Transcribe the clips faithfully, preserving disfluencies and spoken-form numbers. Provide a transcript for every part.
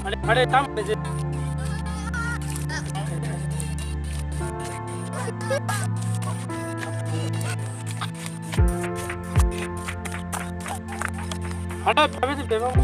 Are, are, tam je. Are, phabe de bebak.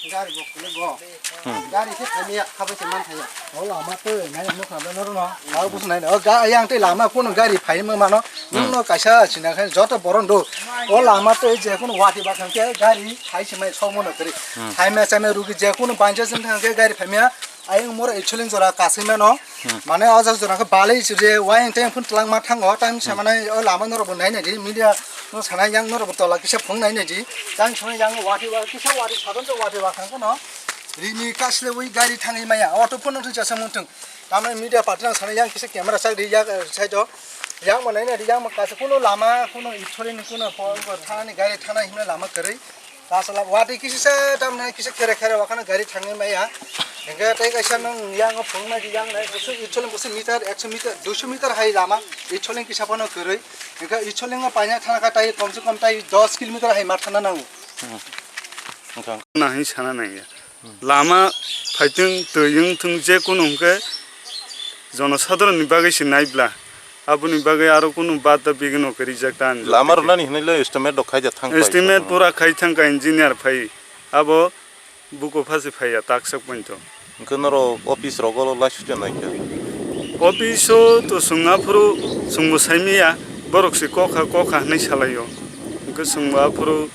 Gari bo kule go. Hmm. Gari se thami ya, khabai se man thaya. O lama to nai mo kha ba noro no. Lama busu nai. O ga yang te lama kono gari phai mo mano. Hmm. Nung no kaisa sina khan joto boron do. O lama to je kono wati ba khan ke gari phai se mai so mo no kri. Hmm. Phai ma sa me rugi je kono banja jin thang ke gari phai ma. Ayang moro actually jora kasima no. Hmm. Mane o jora jora khe balai se je wayang tayang phun tlang ma thango. Time se Hmm. mane o lama no ro bo nai nai di media no sana yang no ro bo tola kisa phung nai nai di. Tang sana yang wati wa kisa wati sadon to wati wa khang no. Rini kasle wi gari thangwi maya. Auto phun no thung chasa mun thung. Tamai media party no sana yang kisa camera sak di yak side o. Yang mo nai nai di yang mo kasa kuno lama kuno actually ni kuno po thani gari thana himna lama kwrwi. Kasala wati kisa sa tamna kisa khere khere wakana gari thangwi maya. Hingke tei kaisa nang yang phung nai yang nai busu icholing busu meter ekso meter duiso meter hai lama icholing kisa phano kwrwi. Hingke icholing o paina thana ka tai kom se kom tai dos kilometer hai ma thana nango. Hmm. Wngkha. Na hin sana nang ya. Lama phaitwng twi wngthwng je kunu hwnkhe jonosadharon ni bagwi se naibla. Aboni bagwi aro kunu bada bigino khe rijak ta ani Lama jotoni. Rwnani hinwi le estimate rok khaijak thang pai Estimate tongkha. Pura khai thangkha engineer phai. Abo buko phasi phaiya taksa pointo. Hwnkhe norok office rogo laisukya naikha? Office o to swngna phuru swngbo saimaya, borok se kokha kokha hinwi salaio. Hwnkhe swngbo aphuru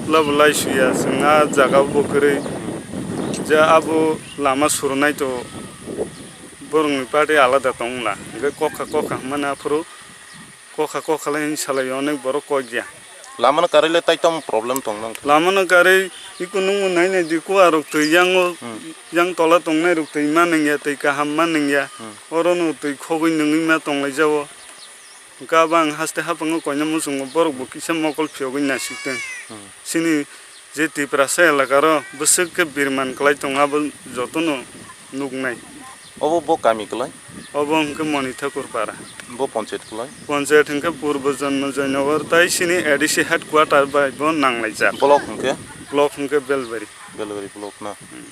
labo laisuya, swngna jaga bo kwrwi. Je abo lama surunai to borokni party alada tongla. Hwnkhe kokha kokha hwnmani aphuru kokha kokha lai hinwi salaio onek borok kokya. Lamano karwi le tai tamo problem tong nang? Lamano karwi iko nungbo nainai di kuarok twi yango, Hmm. yang tola tongnai rok twi ma nangya, twi kaham ma nangya. Hmm. Orono twi khogwi nungwi ma tonglaijao. Hwnkhe abo ang haste haphango koina muchungo borok bo kisa mokol phiyogwi naisik tong. Hmm. Chini je Tiprasa elakaro bwswk khe birman kwlai tongo abo jotono nuknai. Obo bo kami kwlai? Obo hwnkhe Moni Thakur para. Bo ponchayat kwlai? Ponchayat hwnkhe Purbo Jonmo Joynagar tai chini A D C headquarter bai bo nanglaijak. Block hwnkhe? Block hwnkhe Belbari. Belbari block na? Hmm.